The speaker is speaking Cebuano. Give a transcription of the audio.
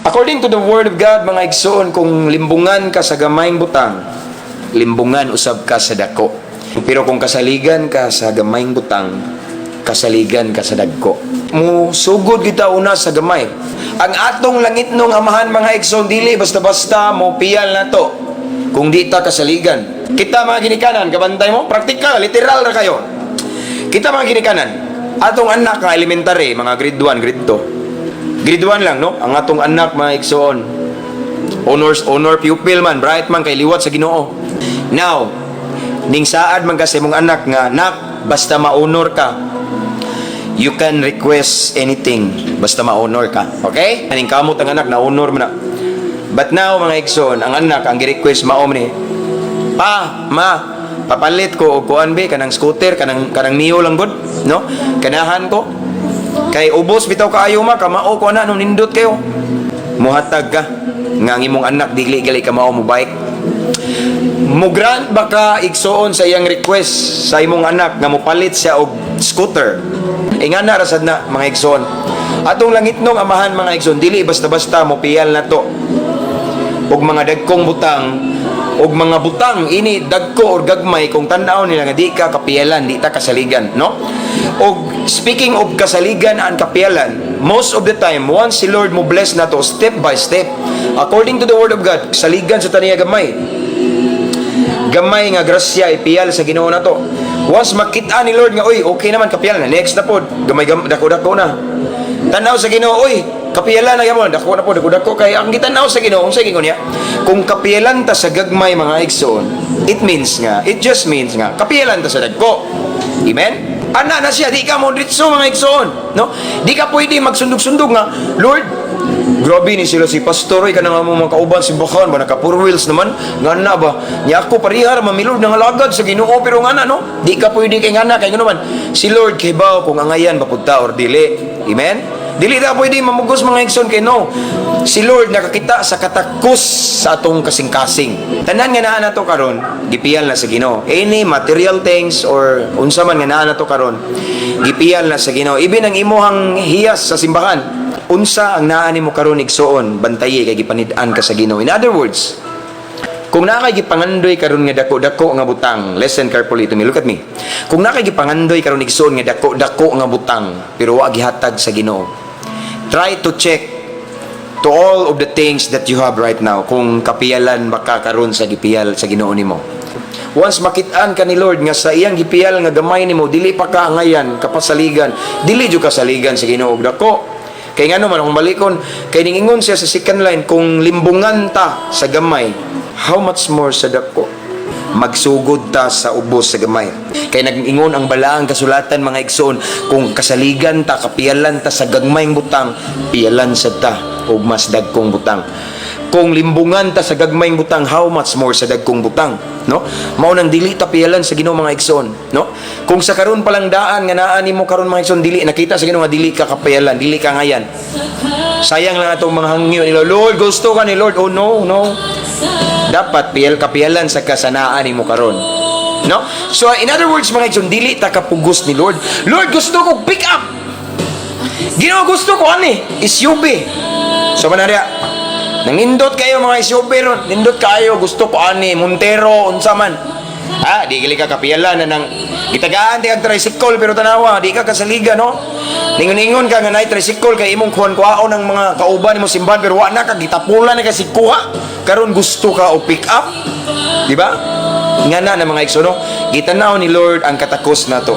According to the Word of God, mga igsoon, kung limbungan ka sa gamayng butang, limbungan usab ka sa dako. Pero kung kasaligan ka sa gamayng butang, kasaligan ka sa dagko. Musugod kita una sa gamay. Ang atong langitnong Amahan, mga igsoon, dili basta-basta mo piyal na to kung di ta kasaligan. Kita mga ginikanan, kabantay mo, praktikal, literal ra kayo. Kita mga ginikanan, atong anak nga elementary, mga grade 1, grade 2. Grade 1 lang, no? Ang atong anak, mga igsoon, honor pupil man, bright man, kay liwat sa Ginoo. Now, ning saad man kasi mong anak nga, "Nak, basta ma-honor ka, you can request anything, basta ma-honor ka." Okay? Aning kamot ang anak, na-honor mo na. But now, mga igsoon, ang anak, ang gi-request mao ni, "Pa, ma, papalit ko og kuan be, kanang scooter, kanang Mio lang gud, no? Kanahan ko. Kay ubos bitaw kaayo ma, kamao ko ana no, nindot kayo." Muhatag ka nga ang imong anak dili gali kamao mo bike? Mo-grant ba ka, igsoon, sa iyang request sa imong anak nga mopalit siya og scooter? Ingana ra sad na, mga igsoon. Atong langitnong Amahan, mga igsoon, dili basta-basta mo piyal na to og mga dagkong butang og mga butang ini dagko or gagmay kung tan-aw nila nga di ka kapiyalan, di ta kasaligan, no? Og speaking of kasaligan and kapiyalan, most of the time, once si Lord mo bless na to step by step according to the Word of God, saligan sa taniya gamay gamay nga grasya ipiyal sa Ginoo na to. Once makita ni Lord nga, "Uy, okay naman, kapiyal na," next na pod, gamay gam dako dako na. Tanaw sa Ginoo, "Uy, kapiyalan na yamo," dako na pod, dako dako, kay ang gitanaw sa Ginoo, unsay gingon niya? Kung kapiyalan ta sa gagmay, mga igsoon, it just means nga kapiyalan ta sa dagko. Amen. Ana na siya, di ka mo dritso, mga igsoon, no? Di ka pwede magsundog-sundog nga, "Lord, grabe ni sila si pastor, ay kanang amo mga kauban si Bakan ba, naka four wheels naman nga na ba nya ako pareha ra mamilod ng alagad sa Ginoo," pero nga na, no? Di ka pwede kay nga na kay ngano man si Lord kay baw kung angayan ba pud ta or dili. Amen. Dili ta pwede mamugos, mga igsoon, kay no, si Lord nakakita sa katakos sa atong kasing-kasing. Tanan nga naa nato karon, gipiyal na sa Ginoo. Any material things or unsa man nga naa nato karon, gipiyal na sa Ginoo. Even ang imuhang hiyas sa simbahan, unsa ang naa nimo karon, igsoon, bantayi kay gipanid-an ka sa Ginoo. In other words, kung naa kay gipangandoy karon nga dako-dako nga butang, listen carefully to me, look at me. Kung naa kay gipangandoy karon, igsoon, nga dako-dako nga butang pero wa gihatag sa Ginoo, try to check to all of the things that you have right now kung kapiyalan ba ka karon sa gipiyal sa Ginoo nimo. Once makitaan ka ni Lord nga sa iyang gipiyal nga gamay nimo dili pa ka angayan, kapasaligan, dili jud kasaligan sa Ginoo og dako. Kay ngano man kung balikon, kay ningingon siya sa second line, kung limbungan ta sa gamay, how much more sa dako? Magsugod ta sa ubos sa gamay. Kay nag-ingon ang balaang kasulatan, mga igsoon, kung kasaligan ta, kapiyalan ta sa gagmayng butang, piyalan sa ta og mas dagkong butang. Kung limbungan ta sa gagmayng butang, how much more sa dagkong butang, no? Mao nang dili ta piyalan sa Ginoo, mga igsoon, no? Kung sa karon palang daan nga naa nimo karon, mga igsoon, dili nakita sa Ginoo nga dili ka kapiyalan, dili ka ngayan. Sayang lang atong mga hangyo nila, "Lord, gusto ka ni Lord." Oh no, no. Dapat piyal kapiyalan sa kasanaan nimo karon. No? So in other words, mga igsoon, dili ta kapugos ni Lord. "Lord, gusto ko pick up. Ginoo, gusto ko ani, SUV." So manarya, nang nindot kayo mga SUV ron, nindot kayo, "Gusto ko ani, Montero," unsa man. Ah, di gali ka kapiyalan na nang gitagaan ti kag tricycle, pero tanawa, di ka kasaliga, no? Ningon-ingon ka nga naay tricycle kay imong kuhan-kuhaon ng mga kauban nimo simbahan, pero wa na ka gitapulan na ka si kuha. Karon gusto ka og pick up. Di ba? Nga na mga igsoon, no? Gitanaw ni Lord ang katakos nato.